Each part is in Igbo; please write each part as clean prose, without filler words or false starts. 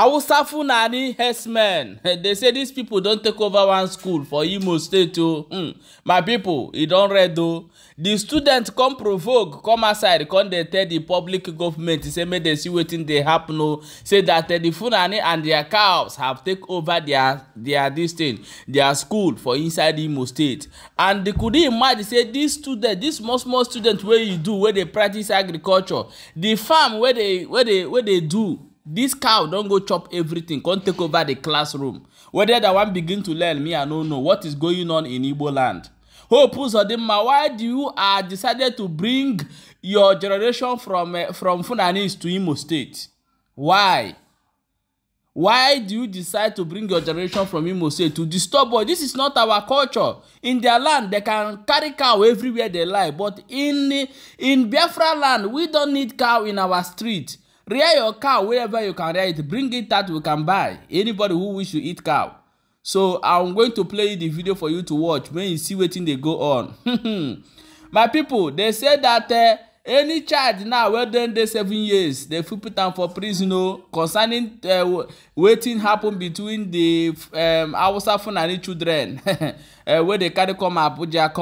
Hausa Fulani herdsmen, they say these people don take over one school for Imo State o. My people, e don red o. The students come provoke, come outside, come dey tell the public government say make dem see wetin dey happen o. Say that the Fulani and their cows have take over their this thing, their school for inside Imo State. And they could imagine say this student, this small small student wey you do, wey dey practice agriculture, the farm wey dey do, this cow don go chop everything, come take over the classroom. Whether that one begin to learn, me I no know what is going on in Igbo land. Hope Uzodinma, why do you decided to bring your generation from Fulanis to Imo State? Why? Why do you decide to bring your generation from Imo State to disturb us? This is not our culture. In their land, they can carry cow everywhere they like. But in Biafra land, we don't need cow in our street. Rear your cow wherever you can rear it. Bring it that we can buy. Anybody who wish to eat cow. So I'm going to play the video for you to watch when you see wetin dey go on. My people, they say that any child now wey don dey 7 years, they fit put am for prison o, concerning wetin happen between the Hausa Fulani children wey dey carry come Abuja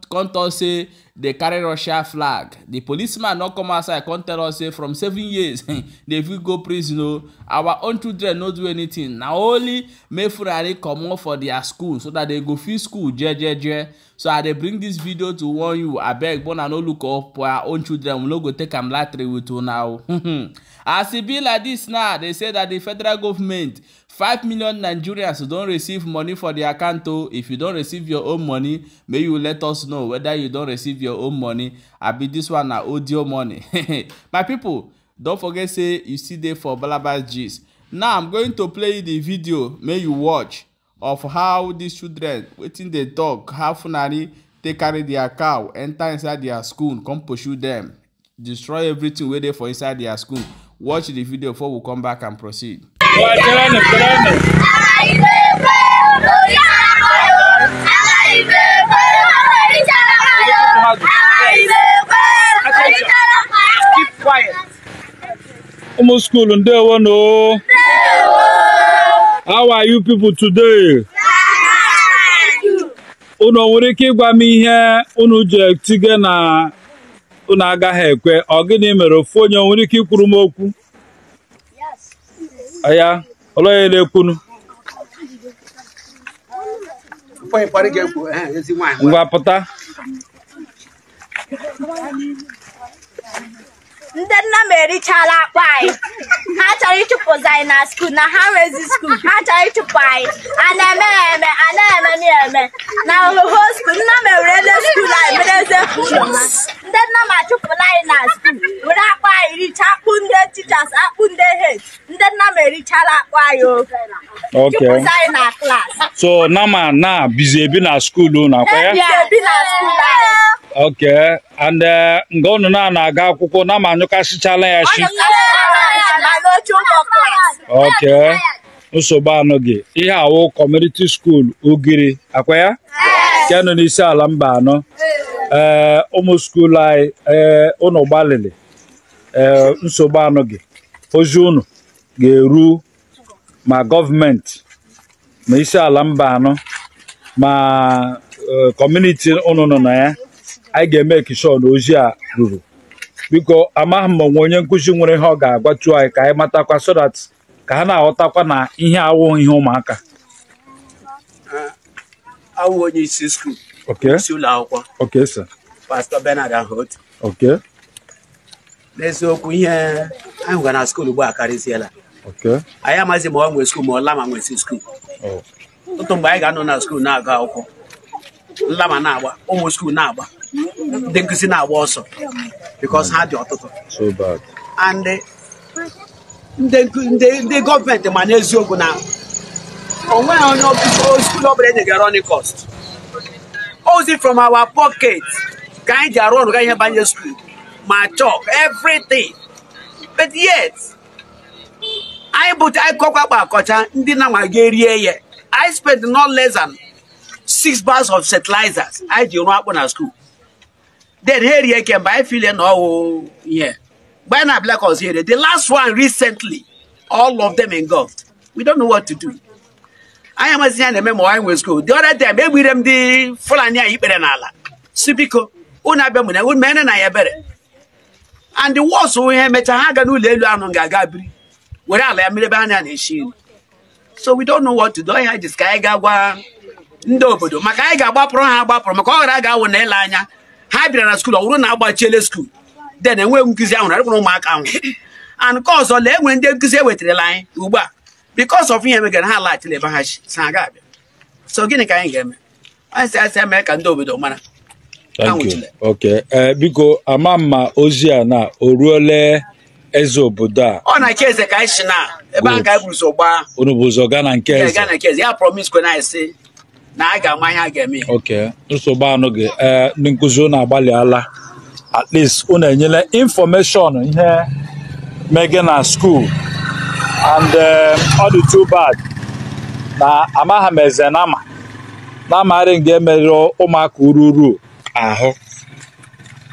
come talk say they carry Russia flag. The policeman no come outside come tell us say from 7 years they fit go prison o. Our own children no do anything. Na only make Fulani comot for their school so that they go fit school jejeje. So I dey bring this video to warn you. Abeg, but I no look up for our own children. We no go take am lightly with you now. As e be like this now, they say that the federal government, 5 million Nigerians don receive money for their account. If you don receive your own money, may you let us know whether you don receive your own money. Abi this one na audio money. My people, don't forget say you see there for Balabas Gist. Now I'm going to play the video, may you watch, of how these children wetin dey talk, how Fulani they carry their cow, enter inside their school, come pursue them, destroy everything wey dey for inside their school. Watch the video before we come back and proceed. Keep quiet. Ụmụ school ndewo no. How are you people today? Unu nwere ike ịgwa m ihe unu ji etige na unu agaghị ekwe? Ọ gịnị mere ofu onye nwere ike ikwuru m okwu? Aya, olee na-ekwunu? Ngwa pụta. Ndị nna m erichala akpụ anyị. Ha chọrọ ịchụpụzi anyị na skuul, na ha nwezi skuul. Ha chọrọ ịchụpụ anyị. A na-eme eme, a na-eme na-eme. Na oho skuul, nna m ewerele skuul anyị mereze ụlọ ha. Ndị nna m achụpụla anyị na skuul, were akpụ anyị richaa akpụ ndị teachers, akpụ ndị head. Ndị nna m erichala akpụ anyị o. Chụpụzi anyị na klaasị. So nama na bizi ebi na skuul unu akwa ya? Ebi na skuul anyị. Okay, and nga unu na-aga akwụkwọ na ma anyụkasịchala ya shi. Okay, nsogbu anọghị. Ihe awụ community school Ugiri akwa ya? Nke nọ n'isi ala mba anọ. Ee, ụmụ skuul anyị, unu gbalịrị. Ee, nsogbu anọghị. Ozi unu ga-eru ma gọọmenti ma isi ala mba anọ ma community unu nọ na ya. Anyị ga-eme sure na ozi a ruru. Biko amaghị m onwe onye nkụzi nwere ihe ọ ga-agwatu anyị ka anyị matakwa so that ka ha na-aghọtakwa na ihe awụghị ihe ụmụaka. Awụ onye isi skuul. Okay. Isi ụlọ akwụkwọ. Okay, sir. Pastor Bernard Ahot. Okay. N'eziokwu ihe anyị hụga na skuul ugbu a karịziela. Okay. Anyị amaghịzi ma ọ nwee skuul ma ọ lama nwesi skuul. Ọtụtụ mgbe anyị ga-anọ na skuul na-agụ akwụkwọ, nlama na-agba, ụmụ skuul na-agba, ndị nkụzi na-agba ọsọ because ha dị ọtụtụ. So bad. And ndị gọọmenti ma n'eziokwu na onweghị onye skuul ọbụla enyegara running cost. Ozi from our pocket ka anyị ji arụ ọrụ ga ihe banye skuul ma chalk everything, but yet anyị bụcha anyị kọkwa akpa akọcha ndị na-ama ga-erie ya. I spent not less than 6 bags of fertilizers anyị ji rụọ akpụ na skuul. Then here kemgbe anyị feel na ọwụ ihe mgbe anyị na-abịa ka ọzọ here, the last one recently All of them engulfed. We don't know what to do. Anyị amazi ihe na-eme ma anyị nwee school. The other time, egbire m ndị Fulani a ikpere n'ala. Si biko, unu abịa mụ na unu mere na ya ebere. And the worst ihe emechaa ha ga n'ụlọ elu anụ ga-aga biri. Were ala ya mmiri ebe ha na-esi nri. So we don't know what to do. Anyị jis ka anyị ga-agwa ndị obodo maka anyị ga-agbapụrụ ha agbapụrụ maka ọ ghara ga-awụ na ele anya. Ha bịara na skuul ọ bụrụ na agbachiele skuul. Then enweghị nkụzi ahụ na ụmụaka ahụ. And nke ọzọ lee enwere ndị nkụzi ewetarala anyị ugbu a. Because of ihe megara ha alaghachila ebe ha si ha ga-abịa. So gịnị ka anyị ga-eme? Anyị si asị eme ka ndị obodo mara. Thank you. Okay. Biko ama mma ozi a na o ruole eze obodo a. Ọ na nke eze ka anyị si na ebe ahụ ka anyị buru ụzọ gbaa. Unu bụ ụzọ gaa na nke eze. Gaa na nke eze. Ya promise kwe na anyị sị na a ga-ama ihe a ga-eme. Okay. Nsogbu anụ gị. Ndị nkụzi unu agbalịala. At least unu enyela information ihe mege na school. And ọ dị too bad na amaghị m eze na ama na-amaghị nga emerụọ ụmụaka ururu ahụ.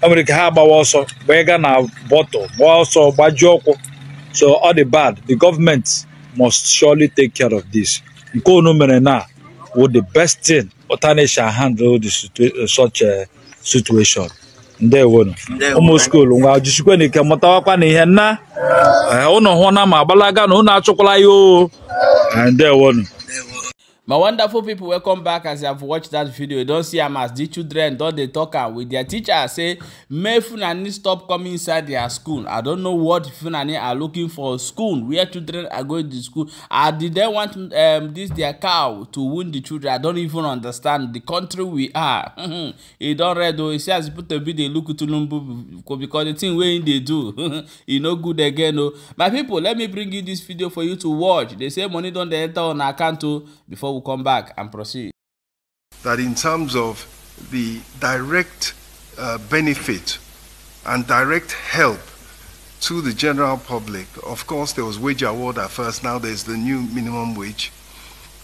O nwere ike ha agbawa ọsọ gbaa gaa na bọtụl gbaa ọsọ gbajie ụkwụ. So ọ dị bad. The government must surely take care of this. Nke unu mere na wụ the best thing Otanisha handle the such a situation. Ndewonu. Ụmụ skuul ngwa jisikwe n'ike mụtawakwa na ihe nna unu hụ na ma agbalaga na unu achụkwala ya o. Ndewonu. My wonderful people, welcome back. As you have watched that video, you don't see am as the children don't they talk am with their teacher say may Fulani stop coming inside their school. I don't know what Fulani are looking for school where children are going to school. Did they want this their cow to wound the children? I don't even understand the country we are. He don't read though. He says put a bit they look to Tulumbu because the thing wey they do e no good again. Oh, my people, let me bring you this video for you to watch. They say money don't enter on account before we come back and proceed. That in terms of the direct benefit and direct help to the general public, of course there was wage award at first, now there's the new minimum wage.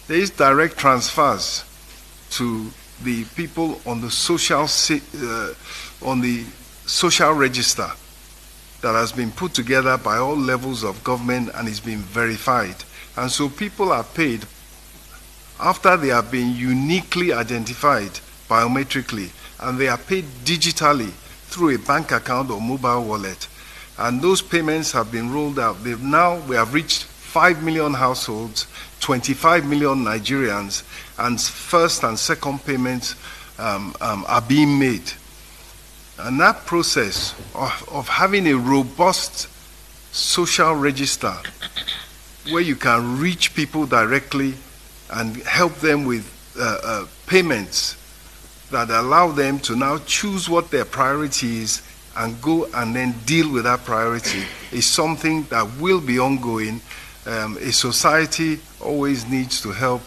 There is direct transfers to the people on the social register that has been put together by all levels of government and is being verified. And so people are paid after they have been uniquely identified biometrically, and they are paid digitally through a bank account or mobile wallet. And those payments have been rolled out. We have reached 5 million households, 25 million Nigerians, and first and second payments are being made. And that process of having a robust social register where you can reach people directly and help them with payments that allow them to now choose what their priority is and go and then deal with that priority is something that will be ongoing. A society always needs to help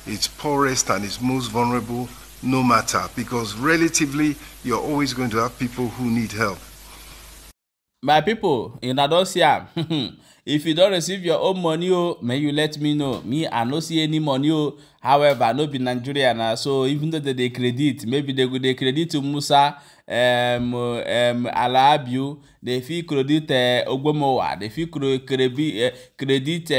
its poorest and its most vulnerable, no matter, because relatively you're always going to have people who need help. My people, in Adosia, if you don't receive your own money, oh, may you let me know. Me, I no see any money. Oh. However, I no be Nigerian, so even though they credit, maybe they go they credit to Musa, Alabiu, they feel credit Ogbomowa, they feel credit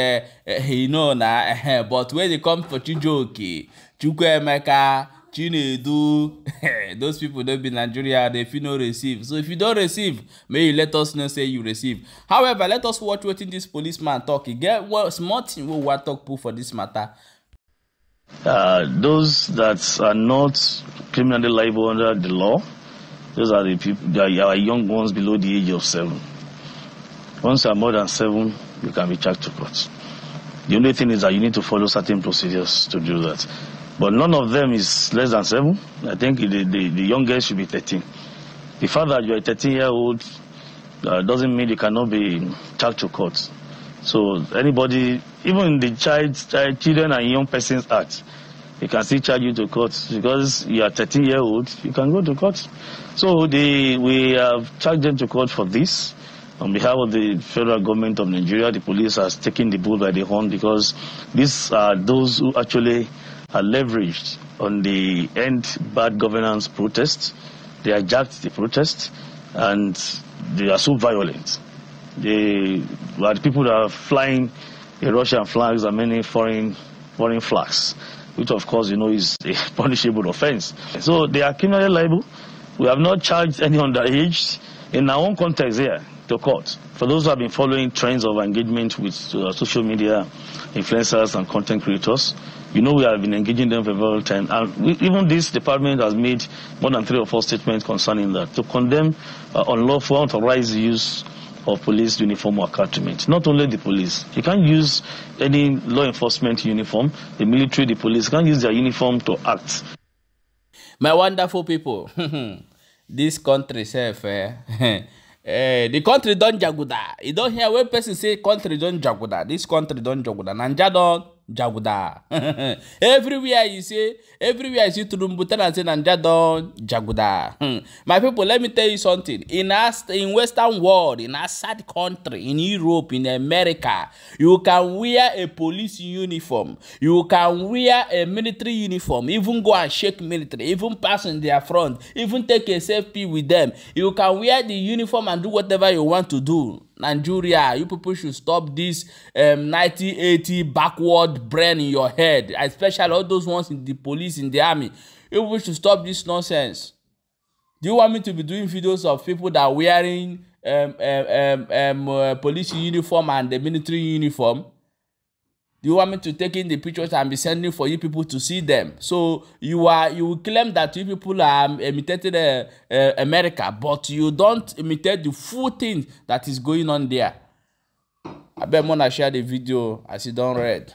you know na, but when they come for Chijioke, Chukwuemeka, Chinedu, those people don't be Nigeria, they feel no receive. So if you don't receive, may you let us know say you receive. However, let us watch what this policeman talk. He get well small thing we want talk put for this matter. Those that are not criminally liable under the law, those are the people, they are young ones below the age of 7. Once you are more than 7, you can be charged to court. The only thing is that you need to follow certain procedures to do that. But none of them is less than 7. I think the youngest should be 13. The fact that you are a 13-year-old doesn't mean you cannot be charged to court. So anybody, even the Children and Young Persons Act, they can still charge you to court because you are 13-year-old, you can go to court. So we have charged them to court for this. On behalf of the federal government of Nigeria, the police has taken the bull by the horn because these are those who actually are leveraged on the end bad governance protests. They hijacked the protest and they are so violent. They are the people that are flying the Russian flags and many foreign flags, which of course, you know, is a punishable offense. So they are criminally liable. We have not charged any underage in our own context here to court. For those who have been following trends of engagement with social media influencers and content creators, you know we have been engaging them for a very long time. And even this department has made more than 3 or 4 statements concerning that, to condemn unlawful, unauthorized use of police uniform or accoutrement. Not only the police. You can't use any law enforcement uniform, the military, the police, you can't use their uniform to act. My wonderful people, this country self, the country don't jaguda. You don't hear when person say country don't jaguda. This country don't jaguda. Nanja don't jaguda. Everywhere you say, everywhere you see Tinubu tell and say Nanja don't jaguda. My people, let me tell you something. In Western world, in outside country, in Europe, in America, you can wear a police uniform, you can wear a military uniform, even go and shake military, even pass in their front, even take a selfie with them. You can wear the uniform and do whatever you want to do. Nigeria, you people should stop this 1980 backward brain in your head, especially all those ones in the police, in the army. You people should stop this nonsense. Do you want me to be doing videos of people that are wearing police uniform and the military uniform? Do you want me to take in the pictures and be sending for you people to see them? So you will claim that you people are imitating America, but you don't imitate the full thing that is going on there. I bet Mona share the video as you don't read.